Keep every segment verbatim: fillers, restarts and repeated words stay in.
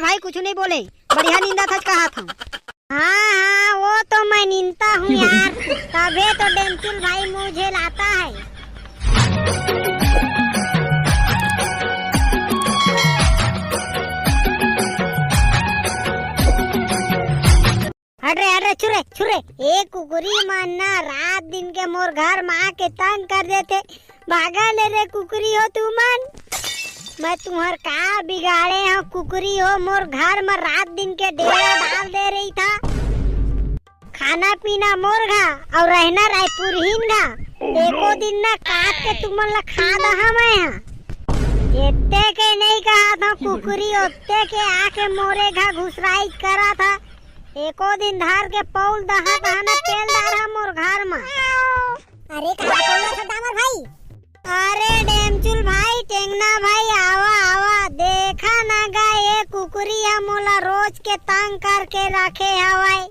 भाई कुछ नहीं बोले, बढ़िया निंदा था कहा था। हाँ हाँ, वो तो मैं निंदता हूँ यार, तभी तो डेमचुल भाई मुझे लाता है। हट रे, हट रे, छुरे, छुरे। ए कुकरी मन ना रात दिन के मोर घर मा आके तंग कर देथे। भागा ले रे कुकरी हो तुमन। मैं तुहर का बिगाड़े हूँ कुकरी हो, मोर घर मा रात दिन के डेरा डाल दे रही था। खाना पीना मोर घा अउ रहना रायपुरहीन घा। एको दिन ना काट के तुमन ला खा दहा मैं हा। जेते के नहीं कहा था कुकरी, ओते के आके मोरे घा घुसराई करा था। एको दिन धर के पौल दहा दहा ना तेल डार हा मोर घर मा। अरे का बोल रहा था डामर भाई? अरे डेमचुल भाई, टेंगना भाई, आवा आवा, देखा ना गा ये कुकरी हा मोला रोज के तंग करके रखे हवय।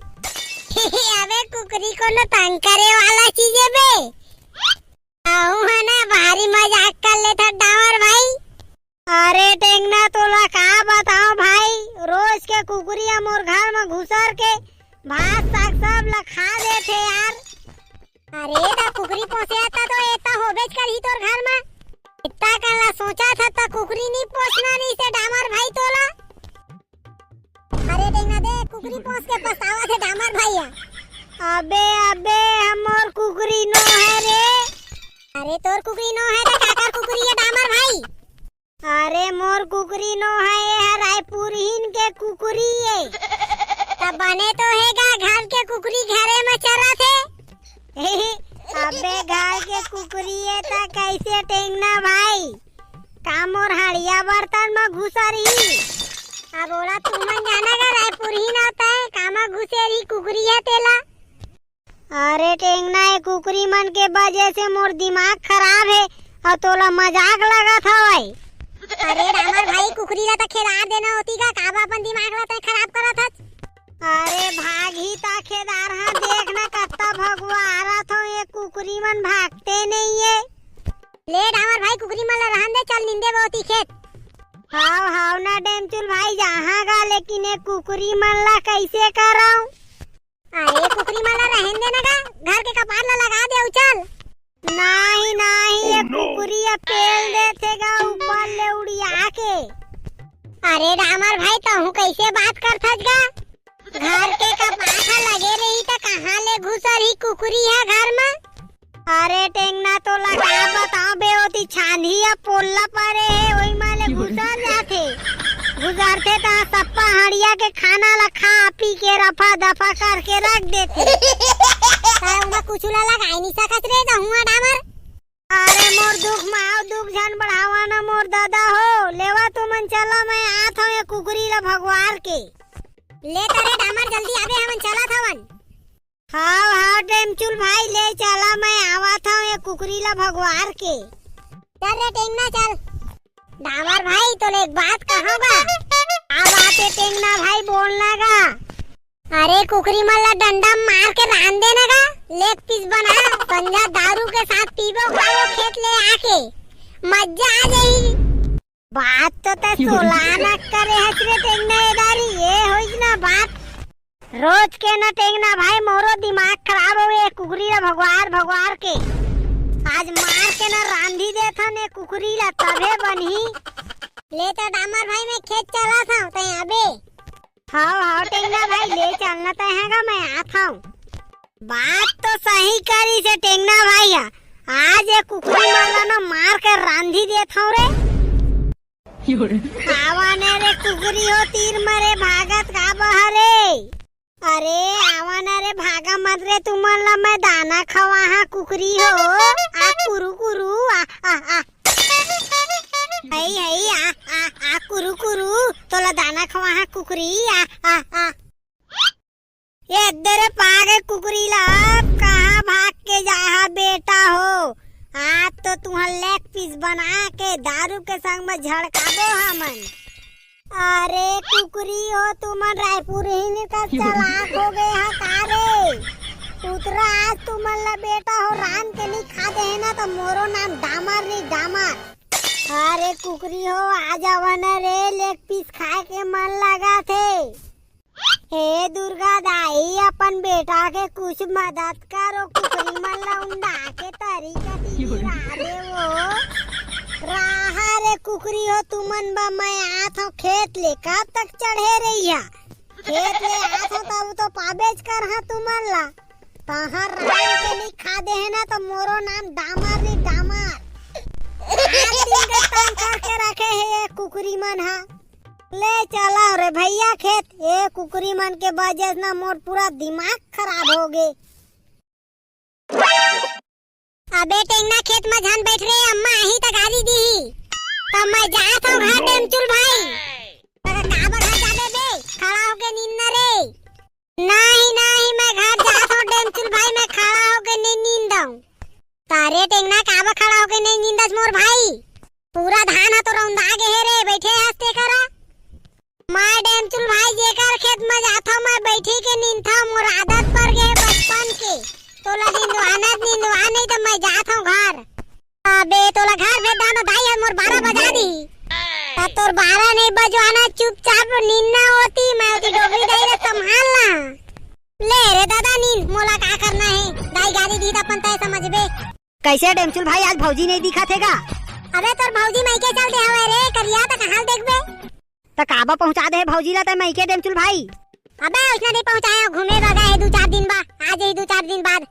अबे कुकरी कोनो तंग करे वाला चीज है बे? अहू है ना भारी मजाक कर लेथा डामर भाई। अरे टेंगना तोला का बताओ भाई, रोज के कुकरी हा मोर घर मा घुसर के भात साग सब ला खा देथे यार। अरे ता कुकरी पोसे आता तो एता होबेच करही तोर घर मा। इतना कन ला सोचा था ता कुकरी नहीं पोसना नहीं से डामर भाई तोला। अरे टेंगना दे कुकरी पोस के पछतावा थे डामर भाई है। अबे अबे हमर कुकरी नो है रे। अरे तोर कुकरी नो है तो काकर कुकरी है डामर भाई? अरे मोर कुकरी नो है, ये हर रायपुरहीन के कुकरी है। तब बने तो है गा, घर के कुकरी घरे में चरा थे। अबे घर के कुकरी है त कैसे टेंगना भाई? का मोर हड़िया बर्तन में घुसर ही? अब ओला तुमन जाना गा, रायपुरहीन आता है, कामा घुसेर ही कुकरी है तेला। अरे टेंगना, ये कुकरी मन के वजह से मोर दिमाग खराब है और तोला मजाक लगत हवय। अरे रामर भाई, कुकरी ला त खेदार देना होती का, काबर अपन दिमाग ला तय खराब करत हस? अरे भागी ता खेदार, हाँ देख ना कत्ता भगवा आ रहा था, ये कुकरी मन भागते नहीं है। ले रामर भाई, कुकरी मन ला रहन दे, चल निंदे बोती खेत। हाव हाव ना डेमचुल भाई, जहाँ गा, लेकिन ये कुकरी मन ला कैसे करव? अरे कुकरी मन ला रहन दे ना गा, घर के कपाट ला लगा दे अउ चल। नाही नाही, ये कुकरी ह पेल देथे गा ऊपर ले उड़िया के। अरे रामर भाई, तहूँ कैसे बात करथस गा? घर के कपाट ह लगे रही त कहाँ ले घुसर ही कुकरी ह घर म? अरे टेंगना, तोला का बताओ बे, ओती छानही या पोल्ला परे हे, ओई मा ले घुसर जाथे। घुसरथे त सप्पा हड़िया के खाना ला खा पी के रफा दफा करके रख देथे। त ओमा कुछु ला लगाई नहीं सकत रे, गहुआ डामर। अरे मोर दुख मा अउ दुख झन बढ़ावा ना मोर दादा हो। लेवा तुमन चला, मैं आत हव ये कुकरी ला भगवार के। ले त रे डामर, जल्दी आबे, हमन चलत हवन। हाव हाव डेमचुल भाई, ले चला, मैं आवत हव ये कुकरी ला भगवार के। चल रे टेंगना चल। डामर भाई, तोले एक बात कहूँ गा। का बात हे टेंगना भाई, बोलना गा। अरे कुकरी मन ला डंडा मार के रांध देना गा, लेग पीस बना, संझा दारू के साथ पीबो खाबो खेत ले आके, मजा आ जाही। बात तो तय सोला ना करे हस रे टेंगना, ए दारी, ये होइस ना बात। रोज के ना टेंगना भाई, मोरो दिमाग खराब होवे, कुकरी ला भगवार भगवार के। आज मार के ना रांधी देथन ए कुकरी ला, तभे बनही। ले त डामर भाई, मैं खेत चला था, तय अबे। हाव हाव टेंगना भाई, ले चलना तय है गा, मैं आत हव। बात तो सही करिस हे टेंगना भाई हा। आज ये कुकरी मन ला ना मार के रांधी देत हव रे। आवा ने रे कुकरी हो, तीर मरे भागत का बहरे। अरे आवा ना रे, भागा मत रे, तुमन ला मैं दाना खवा हा कुकरी हो। आ कुरु कुरु, आ आ आ। हई हई, आ आ आ कुरु कुरु, तोला दाना खवा हा कुकरी, आ आ आ। ये दे रे पागे कुकरी ला, अब कहाँ भाग के जाहा बेटा हो? आज तो तुहर लेग पीस बना के दारू के संग में झड़काबो हमन। अरे कुकरी हो, तुमन रायपुरहीन कस चालाक हो गए हा का रे? उतरा आज तुमन ला बेटा हो, रांध के नहीं खा दे है ना तो मोरो नाम डामर नहीं डामर। अरे कुकरी हो, आ जावा न रे, लेग पीस खाए के मन लगा थे। हे दुर्गा दाई, अपन बेटा के कुछ मदद करो, कुकरी मन ला उंडा के तरी कती गिरा दे वो। राहा रे कुकरी हो, तुमन बा मैं आत हूँ खेत ले, कब तक चढ़े रहिया? खेत ले आत हूँ तब तो पाबेच कर हाँ तुमन ला। तहां राम के नहीं खा दे है ना, तो मोरो नाम डामर नहीं, डामर। रात दिन के तंग करके रखे है ये कुकरी मन हा। ले चला रे भैया खेत, ये कुकरी मन के वजह से ना मोर पूरा दिमाग खराब हो गे। अबे टेंगना, खेत में झन बैठ रे, अम्मा आही त गाली दीही। त मैं जात हूँ घर, डेमचुल भाई। त काबर घर जाबे बे? खड़ा होके नींद न रे। नहीं, नहीं, मैं घर जात हूँ डेमचुल भाई, मैं खड़ा होके नहीं नींदूं। तारे टेंगना, काबर खड़ा होके नहीं नींदस मोर भाई? पूरा धान ह तो रौंदा गे हे रे, बैठे हस ते करा। मैं डेमचुल भाई जेकर खेत में जाथव, मैं बैठी के नींदथव, मोर आदत पड़ गे हे बचपन के। तोला निंदवाना त निंदवा, नहीं त मैं जाथव घर। अबे तोला घर भेज दानो दाई, अब मोर बारह बजा दी। त तोर बारह नहीं बजवाना, चुपचाप नींदना होती, मैं होती डोकरी दाई ला संभालना। ले रे दादा नींद, मोला का करना है, दाई गाली दी त अपन तय समझबे। कैसे डेमचुल भाई, आज भौजी नहीं दिखा थे गा? अबे तोर भौजी मइके चल दे हवे रे, करिया त कहाँ देखबे? त काबा पहुंचा दे हे भौजी ला तै मइके डेमचुल भाई? अबे उसने नहीं पहुंचाया, घूमे बगा है दो चार दिन बा, आ जाही दो चार दिन बाद।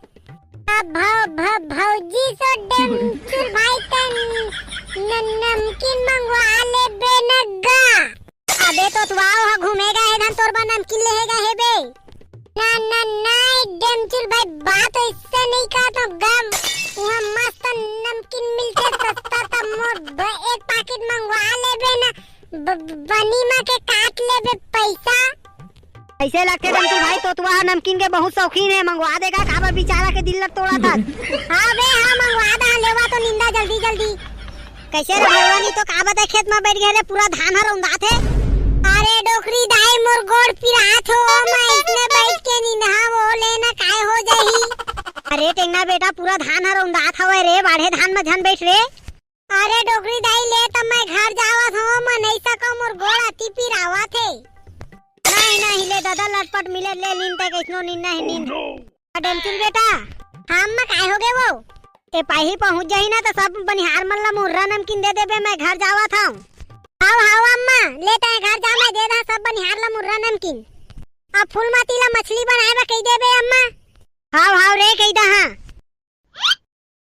अब भौ, भौ, भौजी सो डेमचुल भाई तन न, नमकीन मंगवा ले बेनग्गा। अबे तो तू आओ हा घूमेगा है धन तोर बा नमकीन लेहेगा है बे। ना, ना, ना, डेमचुल भाई, बात ऐसे नहीं कहा तो गम। वहाँ मस्त नमकीन मिलते सस्ता था, मोर ब-, एक पैकेट मंगवा लेबे ना, ब-, बनी मा के काट लेबे पैसा। ऐसे लगते डेमचुल भाई, तो तू वहाँ नमकीन के बहुत शौकीन है, मंगवा देगा, काबर बेचारा के दिल ल तोड़ा था। हाँ बे, हाँ, मंगवा दा, लेवा तो निंदा जल्दी, जल्दी। कैसे रे भगवानी, तो का बता खेत में बैठ गए रे, पूरा धान हर उंदात है। अरे डोकरी दाई, मोर गोड़ पिरात हो, मैं इसने बैठ के निंदहा वो लेना काय हो जाही। अरे टेंगना बेटा, पूरा धान हर उंदात हवे रे, बाढ़े धान में झन बैठ रे। अरे डोकरी दाई ले त मैं घर जावत हूँ, मैं नहीं सको, मोर गोड़ अति पिरावत है। नहीं, नहीं ले दादा, लटपट मिले ले नींद तक इसनो नींद नहीं नींद। डेमचुल बेटा। हाँ अम्मा, काय हो गए वो? ए पाही पहुंच जाही ना तो सब बनिहार मन ला मुर्रा नमकीन दे देबे, मैं घर जावत हूँ। हाव, हाव अम्मा, ले तैं घर जा, मैं दे दा सब बनिहार ला मुर्रा नमकीन। अब फूल माती ला मछली बनाए बा कही देबे अम्मा। हाव, हाव रे, कही दा हाँ।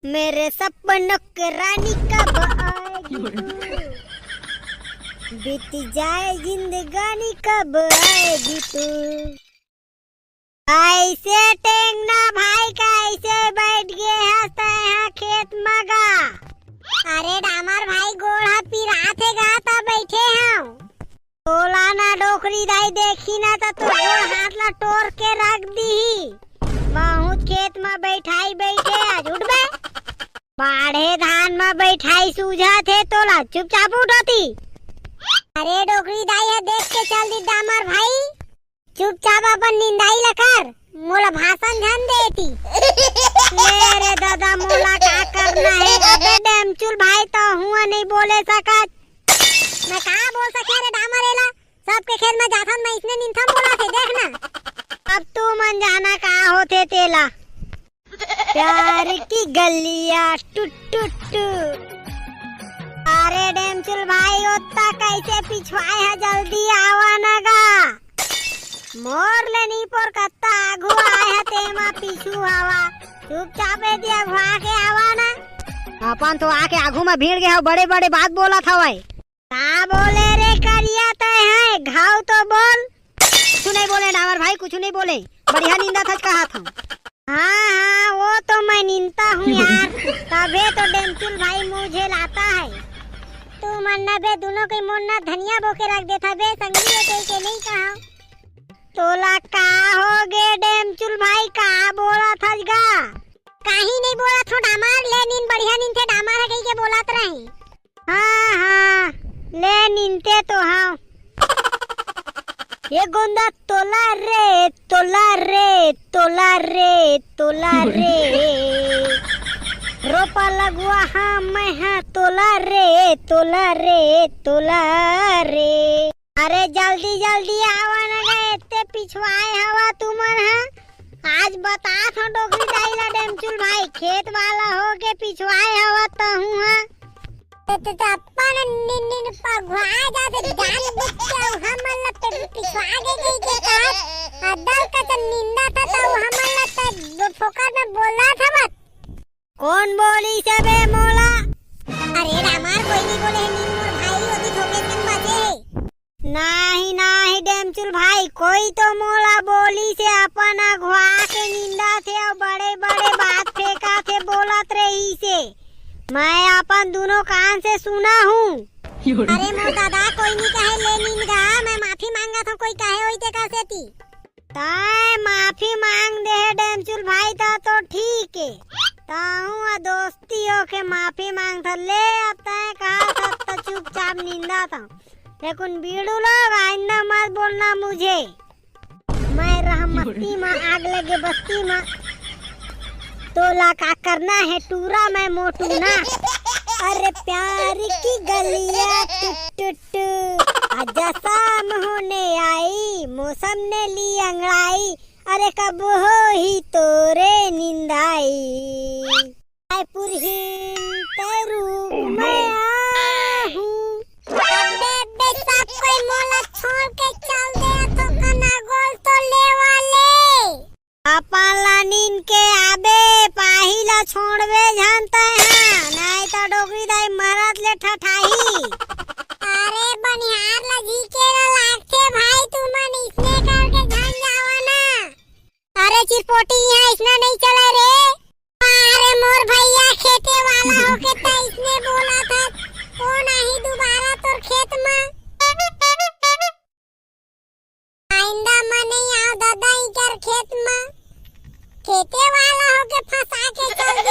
मेरे सपनों के रानी कब आएगी तू? बीत जाए जिंदगानी कब आएगी तू? ऐसे टेंगना भाई, कैसे बैठ गए हस तैं हा खेत म गा? अरे डामर भाई, गोड़ हा पिरात हे गा, त बैठे हंव। तोला ना डोकरी दाई देखी ना त तोर गोड़ हाथ ला टोर के रख दीही। बहुत खेत म बैठाई बैठे, आज उठबे? बाढ़े धान म बैठाई सूझत हे तोला, चुपचाप उठती। अरे डोकरी दाई ह देख के चल दी डामर भाई। चुपचाप अपन निंदाई ल कर, मोला भाषण झन देती। ले रे दादा, मोला का करना हे? अबे डेमचुल भाई, तो हुआ नहीं बोले सकत। मैं का बोल सके रे डामर एला? सबके खेत में जाथन, मैं इसने निंथन बोला थे, देख ना। अब तू मन जाना का होथे तेला। प्यार की गलियां टूट टूट टूट। अरे डेमचुल भाई, ओत्ता कैसे पिछवाए ह? जल्दी आवा न गा। मोर ले नी पोर कत्ता आघू आए ह, तेमा पीछू आवा। चुपचाप ए दिया घुआ के आवा ना। अपन तो आके आघू में भीड़ गए हो, बड़े बड़े बात बोलत हवय। का बोले रे करिया तय है, घाव तो बोल। कुछ नहीं बोले डामर भाई, कुछ नहीं बोले। बढ़िया निंदा थच कहा था। हाँ, हाँ, वो तो मैं निंदता हूँ यार, तभे तो डेमचुल भाई मुझे लाता है। तू मन न बे, दोनों के मोर न धनिया बोके रख देथा बे, संगी ये कही के नहीं कहा। तोला का हो गे डेमचुल भाई, का बोला थस गा? काही नहीं बोला थो डामर, ले नीन बढ़िया नीन थे डामर है कही के बोलत रही। हाँ, हाँ, ले निंते तो हाँ। ये गोंदा तोला रे, तोला रे, तोला रे, तोला रे। रोपा लगवा हाँ मैं हाँ तोला रे, तोला रे, तोला रे। अरे जल्दी जल्दी आवा न गे, एते पिछवाए हवा तुमन हा। आज बतात हूँ डोकरी दाई ला डेमचुल भाई, खेत वाला हो के पिछवाए हवा तहूँ हा। तो, तो, तो अपन निन, निन पघवा जाते जान बुझ के हमन ला पे पिछवा के गई के कहत, अदल का तो निंदा था तो हमन ला तो फोकट में बोला था मत। कोन बोलिस हे बे मोला? अरे रामा, कोई नहीं बोले हे, नीन मोर भाई ओती थोके कन बाजे हे। नाही, नाही डेमचुल भाई, कोई तो मोला बोलिस हे, अपन अघवा के निंदाथे अउ बड़े-बड़े बात फेंकाथे, बोलत रहिसे। मैं अपन दूनों कान से सुना हूँ। अरे मोर दादा, कोई नहीं कहे ले निंद गा, मैं माफी मांगत हूँ, कोई कहे होई ते कर सेती। तैं माफी मांग दे हे डेमचुल भाई, त तो ठीक हे। तहूँ ह दोस्ती होके माफी मांगथस ले, अब तैं कहा था त चुपचाप निंदा था। लेकिन बीड़ू लोग आइंदा मत बोलना मुझे। मैं रहा मस्ती मा, आग लगे बस्ती मा। तोला का करना है टूरा, मैं मोटू ना। अरे प्यार की गलियां टूट टूट, आजा शाम होने आई, मौसम ने ली अंगड़ाई। अरे कब होही तोरे निंदाई। आय पुरहिन ते रूप में आहूं। अबे, अबे, सब कोई मोला छोड़ के चल दे, तो कना गोल तो लेवा ले। अपन ला नींद के आबे, पाही ला छोड़बे झन तैं हा, नहीं तो डोकरी दाई मरत ले ठठाही। अरे बनिहार ला झीके ला लागथे भाई, तुमन इसने करके झन जावा ना। अरे चिरपोटी, यहाँ इसना नहीं चला रे। अरे मोर भैया खेते वाला होके त इसने बोला था, कौन आही दोबारा तोर खेत में? आइंदा मैं नहीं आव दादा इकर खेत में। खेते वाला होके फंसा के चल